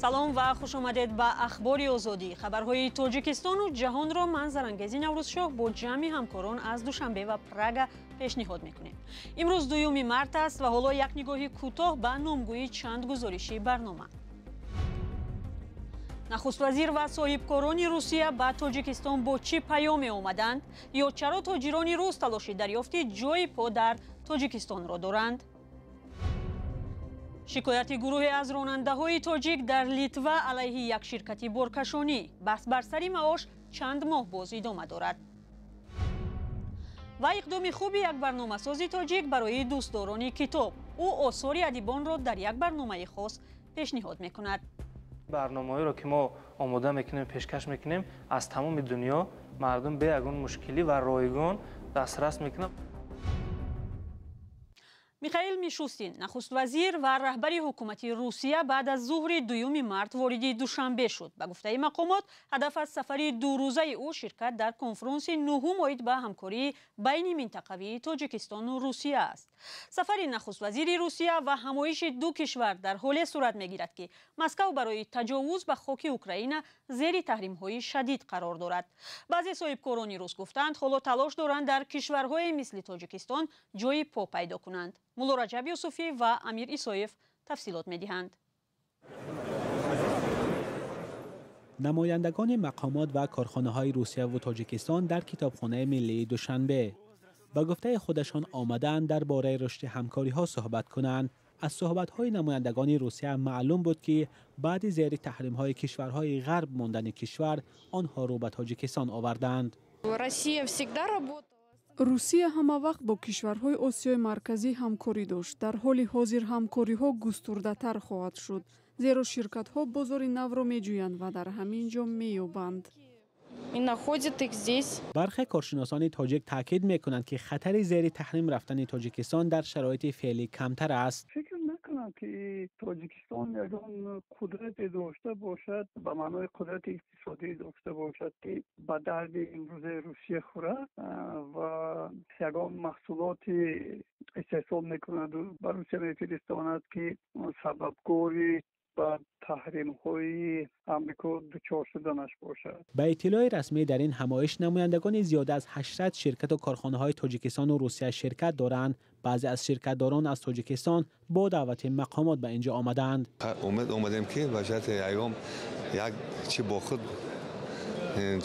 Салом ва хуш омадед ба Ахбори Озодӣ. Хабарҳои Тоҷикистону ҷаҳонро ман Зарангези Наврӯзшоҳ бо ҷамъи ҳамкорон аз Душанбе ва Прага пешниҳод мекунем. Имрӯз 2 март аст ва ҳоло як нигоҳи кӯтоҳ ба номгӯи чанд гузориши барнома. Нахуствазир ва соҳибкорони Русия ба Тоҷикистон бо чӣ паёме омаданд? Ё чаро тоҷирони рус талоши дарёфти ҷои по дар Тоҷикистонро доранд? Шикояти гурӯҳе аз ронандаҳои тоҷик дар Литва алайҳи як ширкати боркашонӣ. Баҳс бар сари маош чанд моҳ боз идома дорад. Ва иқдоми хуби як барномасози тоҷик барои дӯстдорони китоб. Ӯ осори адибонро дар як барномаи хос пешниҳод мекунад. Барномаҳоеро ки мо омода мекунем, пешкаш мекунем, аз тамоми дунё мардум бе ягон мушкилӣ ва ройгон дастрас мекунанд. Михаил Мишустин, нахуствазир ва раҳбари ҳукумати Русия, баъд аз зуҳри 2 март вориди Душанбе шуд. Ба гуфтаи мақомот, ҳадаф аз сафари дурӯзаи ӯ ширкат дар конфронси нуҳум оид ба ҳамкории байни минтақавии Тоҷикистону Русия аст. Сафари нахуствазири Русия ва ҳамоиши ду кишвар дар ҳоле сурат мегирад, ки Москав барои таҷовуз ба хоки Украина зери таҳримҳои шадид қарор дорад. Баъзе соҳибкорони рус гуфтанд, ҳоло талош доранд дар кишварҳое мисли Тоҷикистон ҷои по пайдо кунанд. Мулло Раҷаб Юсуфӣ ва Амир Исоев тафсилот медиҳанд. Намояндагони мақомот ва корхонаҳои Русия ва Тоҷикистон дар китобхонаи миллии Душанбе ба гуфтаи худашон омадаанд дар бораи рушди ҳамкориҳо суҳбат кунанд. Аз суҳбатҳои намояндагони Русия маълум буд, ки баъди зери таҳримҳои кишварҳои ғарб мондани кишвар онҳоро ба Тоҷикистон оварданд. Русия ҳама вақт бо кишварҳои Осиёи Марказӣ ҳамкорӣ дошт. Дар ҳоли ҳозир ҳамкориҳо густурдатар хоҳад шуд, зеро ширкатҳо бозори навро меҷӯянд ва дар ҳамин ҷо меёбанд. Бархе коршиносони тоҷик таъкид мекунанд, ки хатари зери таҳрим рафтани Тоҷикистон дар шароити феълӣ камтар аст. Фикр накунам, ки Тоҷикистон ягон қудрате дошта бошад, ба маънои қудрати иқтисодӣ дошта бошад, ки ба дарди имрӯзаи Русия хӯрад ва ягон маҳсулоти истеҳсол мекунаду ба Русия мефиристонад, ки сабабгори ба таҳримҳои Амрико дучор шуданаш бошад. Ба иттилои расмӣ, дар ин ҳамоиш намояндагони зиёда аз 800 ширкату корхонаҳои Тоҷикистону Русия ширкат доранд. Баъзе аз ширкатдорон аз Тоҷикистон бо даъвати мақомот ба инҷо омадаанд. Умед омадем, ки ба шарти ягон як чи бо худ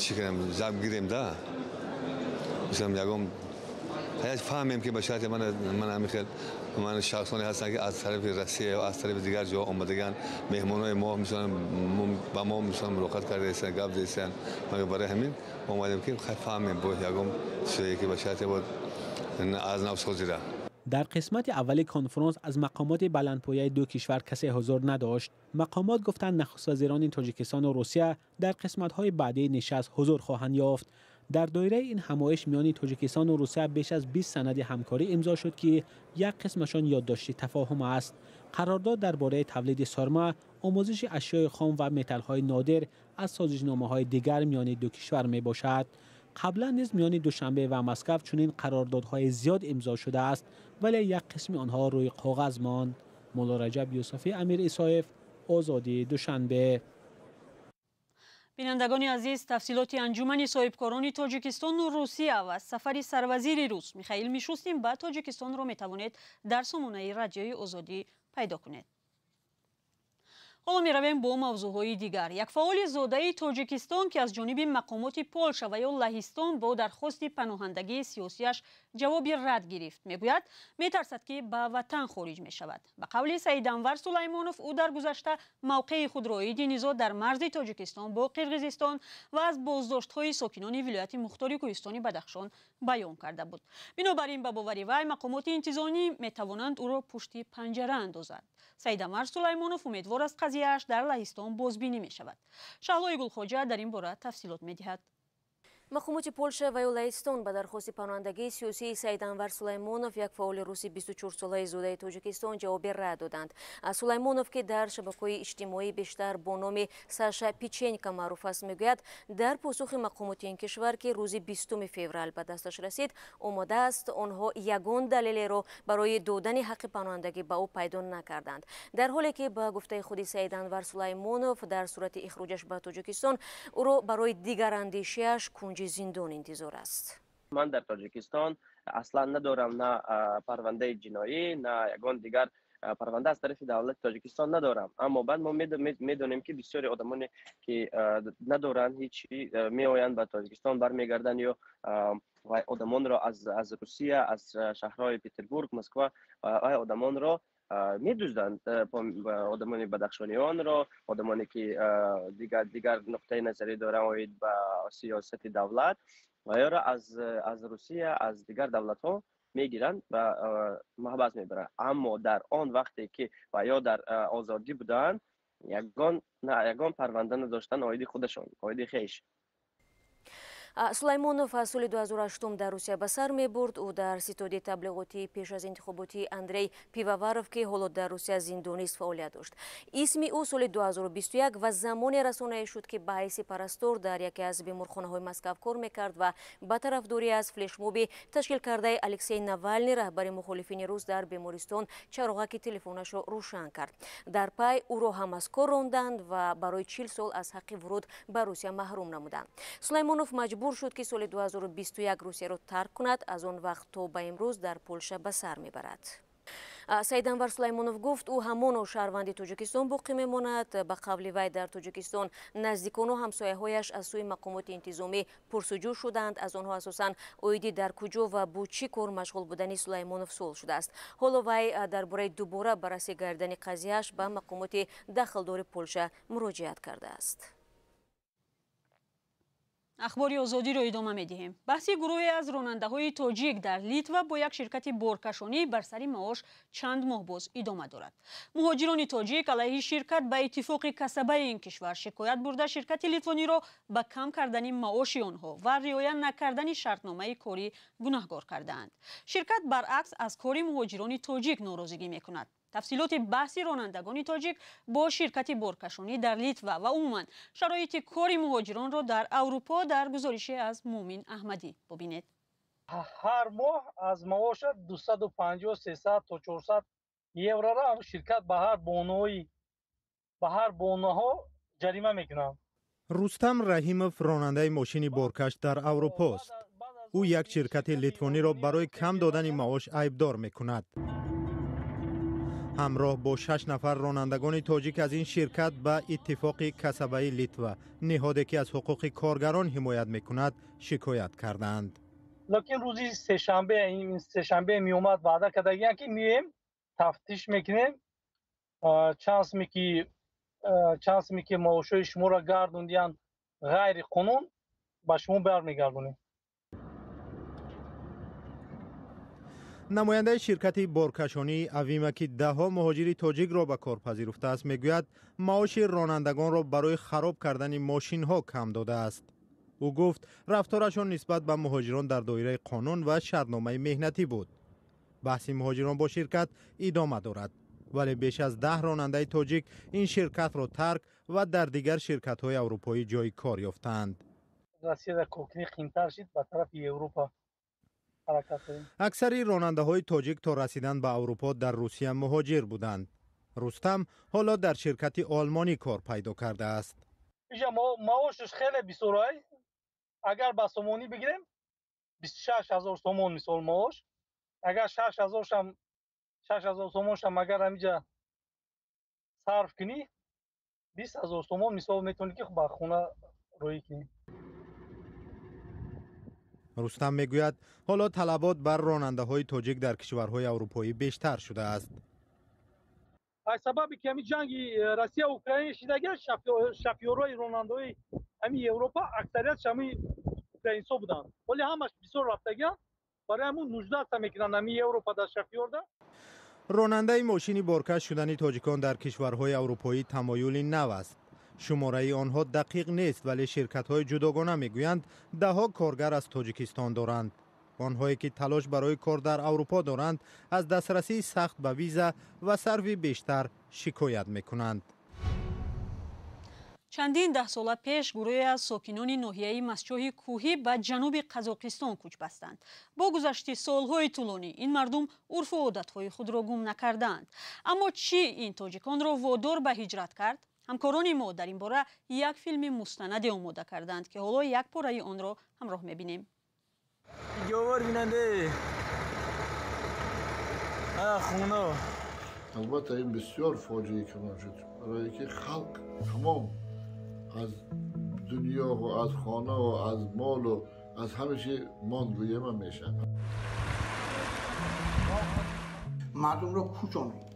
чӣ кунем, заб гирем, да мисалан ягон фаҳмем, ки ба шарти ман ҳамин хел ман шахсоне ҳастанд, ки аз тарафи Россия ё аз тарафи дигар ҷо омадаган, меҳмонҳои мо мисалан ба мо мисалан мулоқот кардаистанд, гап заистанд. Барои ҳамин омадем, ки фаҳмем бо ягон чизе, ки ба шарти бод аз навсозира. Дар қисмати аввали конфронс аз мақомоти баландпояи ду кишвар касе ҳузур надошт. Мақомот гуфтанд, нахуствазирони Тоҷикистону Русия дар қисматҳои баъдии нишаст ҳузур хоҳанд ёфт. Дар доираи ин ҳамоиш миёни Тоҷикистону Русия беш аз 20 санади ҳамкорӣ имзо шуд, ки як қисмашон ёддошти тафоҳум аст. Қарордод дар бораи тавлиди сорма, омӯзиши ашёи хом ва металлҳои нодир аз созишномаҳои дигар миёни ду кишвар мебошад. Қаблан низ миёни Душанбе ва Москав чунин қарордодҳои зиёд имзо шудааст, вале як қисми онҳо рӯи коғаз монд. Мулло Раҷаб Юсуфӣ, Амир Исоев, Озодӣ, Душанбе. Бинандагони азиз, тафсилоти анҷумани соҳибкорони Тоҷикистону Русия ва сафари сарвазири рус Михаил Мишустин ба Тоҷикистонро метавонед дар сомонаи Радиои Озодӣ пайдо кунед. Ҳоло меравем бо мавзӯъҳои дигар. Як фаъоли зодаи Тоҷикистон, ки аз ҷониби мақомоти Полша ва ё Лаҳистон бо дархости паноҳандагии сиёсияш ҷавоби рад гирифт, мегӯяд, метарсад, ки ба ватан хориҷ мешавад. Ба қавли Саиданвар Сулаймонов, ӯ дар гузашта мавқеи худро оиди низоъ дар марзи Тоҷикистон бо Қирғизистон ва аз боздоштҳои сокинони вилояти мухтори Кӯҳистони Бадахшон баён карда буд. Бинобар ин, ба бовари вай, мақомоти интизомӣ метавонанд ӯро пушти панҷара андозанд. Саиданвар Сулаймонов умедвор аст, қазияаш дар Лаҳистон бозбинӣ мешавад. Шаҳлои Гулхоҷа дар ин бора тафсилот медиҳад. Мақомоти Полша ва Лаҳистон ба дархости паноҳандагии сиёсии Саид Анвар Сулаймонов, як фаъоли руси 24-солаи зодаи Тоҷикистон, ҷавоби рад доданд. Сулаймонов, ки дар шабакаҳои иҷтимоӣ бештар бо номи Саша Печенька маъруф аст, мегӯяд, дар посухи мақомоти ин кишвар, ки рӯзи 20 феврал ба дасташ расид, омодааст, онҳо ягон далелеро барои додани ҳаққи паноҳандагӣ ба ӯ пайдо накарданд. Дар ҳоле ки ба гуфтаи худи Саид Анвар Сулаймонов, дар сурати ихроҷаш ба Тоҷикистон ӯро барои дигарандешиаш кунҷи зиндон интизор аст. Ман дар Тоҷикистон аслан надорам на парвандаи ҷиноӣ, на ягон дигар парванда аз тарафи давлати Тоҷикистон надорам. Аммо баъд мо медонем, ки бисёри одамоне ки надоранд ҳеҷ, меоянд ба Тоҷикистон, бармегарданд ё одамонро аз Русия, аз шаҳрҳои Петербург, Москва одамонро медузданд, одамони бадахшониёнро, одамоне ки дигар нуқтаи назарӣ доранд оид ба сиёсати давлат, ва ёро аз Русия, аз дигар давлатҳо мегиранд ва маҳбас мебаранд. Аммо дар он вақте ки ва ё дар озодӣ буданд, ягон парванда надоштанд оиди худашон, оиди хеш. Сулаймонов аз соли 2008 дар Русия ба сар мебурд. Ӯ дар ситоди таблиғотии пеш аз интихоботии Андрей Пивоваров, ки ҳоло дар Русия зиндонист, фаъолият дошт. Исми ӯ соли 2021 ва замоне расонаӣ шуд, ки ба ҳайси парастор дар яке аз беморхонаҳои Москав кор мекард ва ба тарафдорӣ аз флешмоби ташкил кардаи Алексей Навални, раҳбари мухолифини рус, дар бемористон чароғаки телефонашро рӯшан кард. Дар пай ӯро ҳам аз кор ронданд ва барои 40 сол аз ҳаққи вуруд ба Русия маҳрум намуданд. Сулаймонов маҷбур шуд, ки соли 2021 Русияро тарк кунад. Аз он вақт то ба имрӯз дар Полша ба сар мебарад. Саид Анвар Сулаймонов гуфт, ӯ ҳамоно шаҳрванди Тоҷикистон боқӣ мемонад. Ба қавли вай, дар Тоҷикистон наздикону ҳамсояҳояш аз сӯи мақомоти интизомӣ пурсуҷӯ шуданд. Аз онҳо асосан оиди дар куҷо ва бо чӣ кор машғул будани Сулаймонов суол шудааст. Ҳоло вай дар бораи дубора баррасӣ гардидани қазияаш ба мақомоти дахлдори Полша муроҷиат кардааст. Ахбори Озодиро идома медиҳем. Баҳси гурӯҳе аз ронандаҳои тоҷик дар Литва бо як ширкати боркашонӣ бар сари маош чанд моҳ боз идома дорад. Муҳоҷирони тоҷик алайҳи ширкат ба иттифоқи касабаи ин кишвар шикоят бурда, ширкати литвониро ба кам кардани маоши онҳо ва риоя накардани шартномаи корӣ гунаҳгор кардаанд. Ширкат баръакс аз кори муҳоҷирони тоҷик норозигӣ мекунад. Тафсилоти баҳси ронандагони тоҷик бо ширкати боркашонӣ дар Литва ва умуман шароити кори муҳоҷиронро дар Аврупо дар гузорише аз Муъмин Аҳмадӣ бубинед. Ҳар моҳ аз маоша 250, 300 то 400 еврора ширкат ба ҳар бонаҳо ҷарима мекунад. Рустам Раҳимов ронандаи мошини боркаш дар Аврупост. Ӯ як ширкати литвониро барои кам додани маош айбдор мекунад. Ҳамроҳ бо 6 нафар ронандагони тоҷик аз ин ширкат ба иттифоқи касабаи Литва, ниҳоде ки аз ҳуқуқи коргарон ҳимоят мекунад, шикоят кардаанд. Лекин рӯзи сешанбе меомад, ваъда кардагиянд, ки меоем, тафтиш мекунем, чанд сме ки маошҳои шуморо гардондиянд ғайриқонун, ба шумо бармегардонем. Намояндаи ширкати боркашонии Авима, ки даҳҳо муҳоҷири тоҷикро ба кор пазируфтааст, мегӯяд, маоши ронандагонро барои хароб кардани мошинҳо кам додааст. Ӯ гуфт, рафторашон нисбат ба муҳоҷирон дар доираи қонун ва шартномаи меҳнатӣ буд. Баҳси муҳоҷирон бо ширкат идома дорад, вале беш аз 10 ронандаи тоҷик ин ширкатро тарк ва дар дигар ширкатҳои аврупоӣ ҷойи кор ёфтаанд. Аксари ронандаҳои тоҷик то расидан ба Аврупо дар Русия муҳоҷир буданд. Рустам ҳоло дар ширкати олмонӣ кор пайдо кардааст. Маошаш хеле бисёр. Агар ба сомонӣ бигирем, 26 000 сомон мисол маош. Агар 6 000 сомоншам агар ҳамиҷа сарф кунӣ, 20 000 сомон мисол метавонӣ ки ба хона роҳӣ кунӣ. Рустам мегӯяд, ҳоло талабот бар ронандаҳои тоҷик дар кишварҳои аврупоӣ бештар шудааст. Аз сабаби ки ҳамин ҷанги Россия Украина шидагия, шофёрҳои ронандаҳои ҳамин Европа аксариятш ҳамин украинсо буданд. Вале ҳамаш бисёр рафтагиянд, барои ҳамун нуждаться мекунанд ҳамин Европа дар шофёрда. Ронандаи мошини боркаш шудани тоҷикон дар кишварҳои аврупоӣ тамоюли нав аст. Шумораи онҳо дақиқ нест, вале ширкатҳои ҷудогона мегӯянд, даҳҳо коргар аз Тоҷикистон доранд. Онҳое ки талош барои кор дар Аврупо доранд, аз дастрасии сахт ба виза ва сарфи бештар шикоят мекунанд. Чандин даҳсола пеш гурӯҳе аз сокинони ноҳияи Мастчоҳи кӯҳӣ ба ҷануби Қазоқистон кӯч бастанд. Бо гузашти солҳои тӯлонӣ ин мардум урфу одатҳои худро гум накардаанд. Аммо чӣ ин тоҷиконро водор ба ҳиҷрат кард? Ҳамкорони мо дар ин бора як филми мустанаде омода карданд, ки ҳоло як пораи онро ҳамроҳ мебинем. Албатта, ин бисёр фоҷиаи калон шуд, барое ки халқ тамом аз дунё ва аз хона ва аз мол ва аз ҳама чи монд, гӯема мешавад. Мардумро кӯчонид.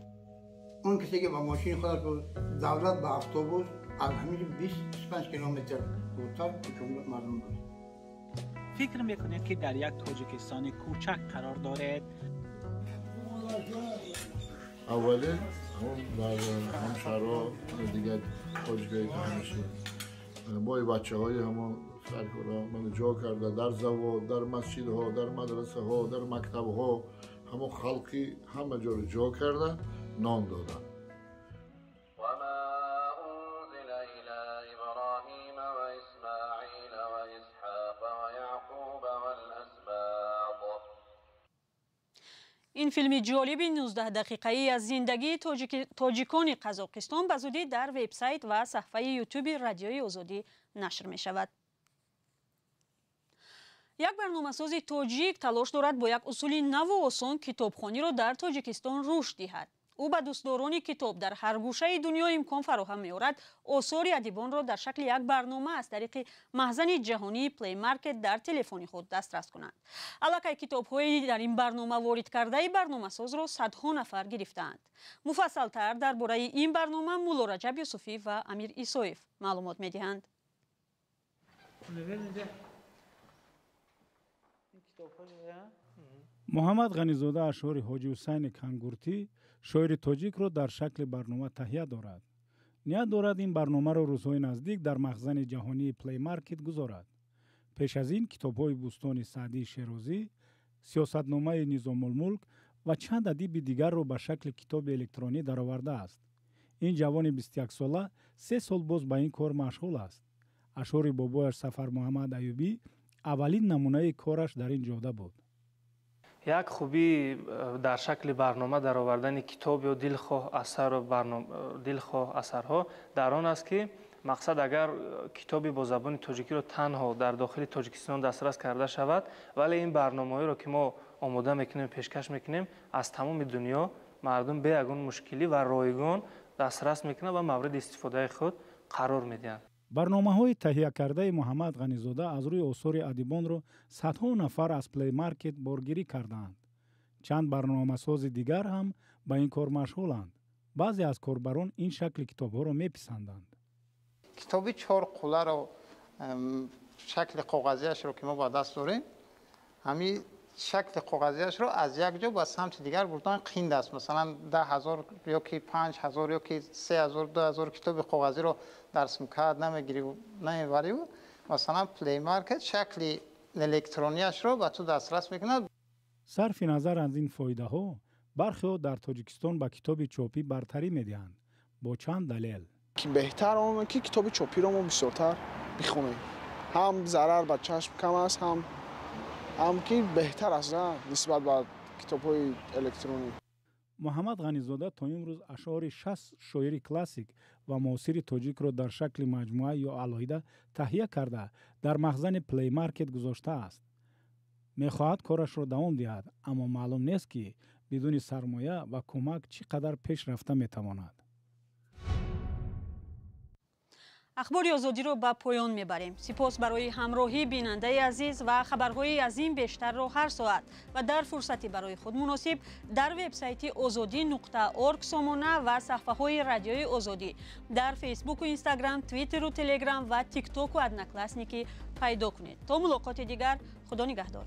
Он касе ки ба мошини худаш давлат ба автобус аз ҳамин 20-25 километр дуртар кӯчонид мардумро. Фикр мекунед, ки дар як Тоҷикистони кӯчак қарор доред? Аввалин ҳамон дар ҳамшаҳрҳо, дигар тоҷикое ки ҳамеша бо бачаҳои ҳамон саркора ман ҷо карда дар завод, дар масҷидҳо, дар мадрасаҳо, дар мактабҳо, ҳамон халқи ҳама ҷоро ҷо карда нон доданд. Ин филми ҷолиби 19 дақиқаӣ аз зиндагии тоҷикони Қазоқистон ба зудӣ дар вебсайт ва саҳфаи ютуби Радиои Озодӣ нашр мешавад. Як барномасози тоҷик талош дорад бо як усули наву осон китобхониро дар Тоҷикистон рушд диҳад. Ӯ ба дӯстдорони китоб дар ҳар гӯшаи дунё имкон фароҳам меорад осори адибонро дар шакли як барнома аз тариқи маҳзани ҷаҳонии Play Market дар телефони худ дастрас кунанд. Аллакай китобҳои дар ин барнома ворид кардаи барномасозро садҳо нафар гирифтаанд. Муфассалтар дар бораи ин барнома Мулло Раҷаб Юсуфӣ ва Амир Исоев маълумот медиҳанд. Муҳаммад Ғанизода ашъори Ҳоҷи Ҳусайни Кангуртӣ, шоири тоҷикро дар шакли барнома таҳия дорад. Ният дорад ин барномаро рӯзҳои наздик дар махзани ҷаҳонии Play Market гузорад. Пеш аз ин китобҳои Бӯстони Саъдии Шерозӣ, Сиёсатномаи Низомулмулк ва чанд адиби дигарро ба шакли китоби электронӣ даровардааст. Ин ҷавони 21сола 3 сол боз ба ин кор машғул аст. Ашъори бобояш Сафармуҳаммад Аюбӣ аввалин намунаи кораш дар ин ҷода буд. Як хубӣ дар шакли барнома даровардани китоб ё дилхоҳ асару дилхоҳ асарҳо дар он аст, ки мақсад агар китоби бо забони тоҷикиро танҳо дар дохили Тоҷикистон дастрас карда шавад, вале ин барномаҳоеро ки мо омода мекунем, пешкаш мекунем, аз тамоми дунё мардум бе ягон мушкилӣ ва ройгон дастрас мекунанд ва мавриди истифодаи худ қарор медиҳанд. Барномаҳои таҳиякардаи Муҳаммад Ғанизода аз рӯи осори адибонро садҳо нафар аз Play Market боргирӣ кардаанд. Чанд барномасози дигар ҳам ба ин кор машғуланд. Баъзе аз корбарон ин шакли китобҳоро меписанданд. Китоби чор қуларо, шакли коғазиашро ки мо ба даст дорем, ҳамин шакли коғазиашро аз як ҷо ба самти дигар бурдан қинд аст. Масалан, 10 000 ё ки 5000 ё ки 3000, 2000 китоби коғазиро дар сумкаат намегирӣ, намебарӣ. Масалан, Play Market шакли электронияшро ба ту дастрас мекунад. Сарфи назар аз ин фоидаҳо, бархеҳо дар Тоҷикистон ба китоби чопӣ бартарӣ медиҳанд бо чанд далел. Ки беҳтар он ки китоби чопиро мо бисёртар бихонем, ҳам зарар ба чашм кам аст, ҳам ки беҳтар аст нисбат ба китобҳои электронӣ. Муҳаммад Ғанизода то имрӯз ашъори 60 шоири классик ва муосири тоҷикро дар шакли маҷмӯа ё алоҳида таҳия карда дар махзани Play Market гузоштааст. Мехоҳад корашро давом диҳад, аммо маълум нест, ки бидуни сармоя ва кӯмак чӣ қадар пеш рафта метавонад. Ахбори Озодиро ба поён мебарем. Сипос барои ҳамроҳӣ, бинандаи азиз, ва хабарҳои аз ин бештарро ҳар соат ва дар фурсати барои худ муносиб дар вебсайти озодӣ.орг сомона ва саҳфаҳои Радиои Озодӣ дар Фейсбуку Инстаграм, Твиттеру Телеграм ва Тиктоку Одноклассники пайдо кунед. То мулоқоти дигар, Худо нигаҳдор.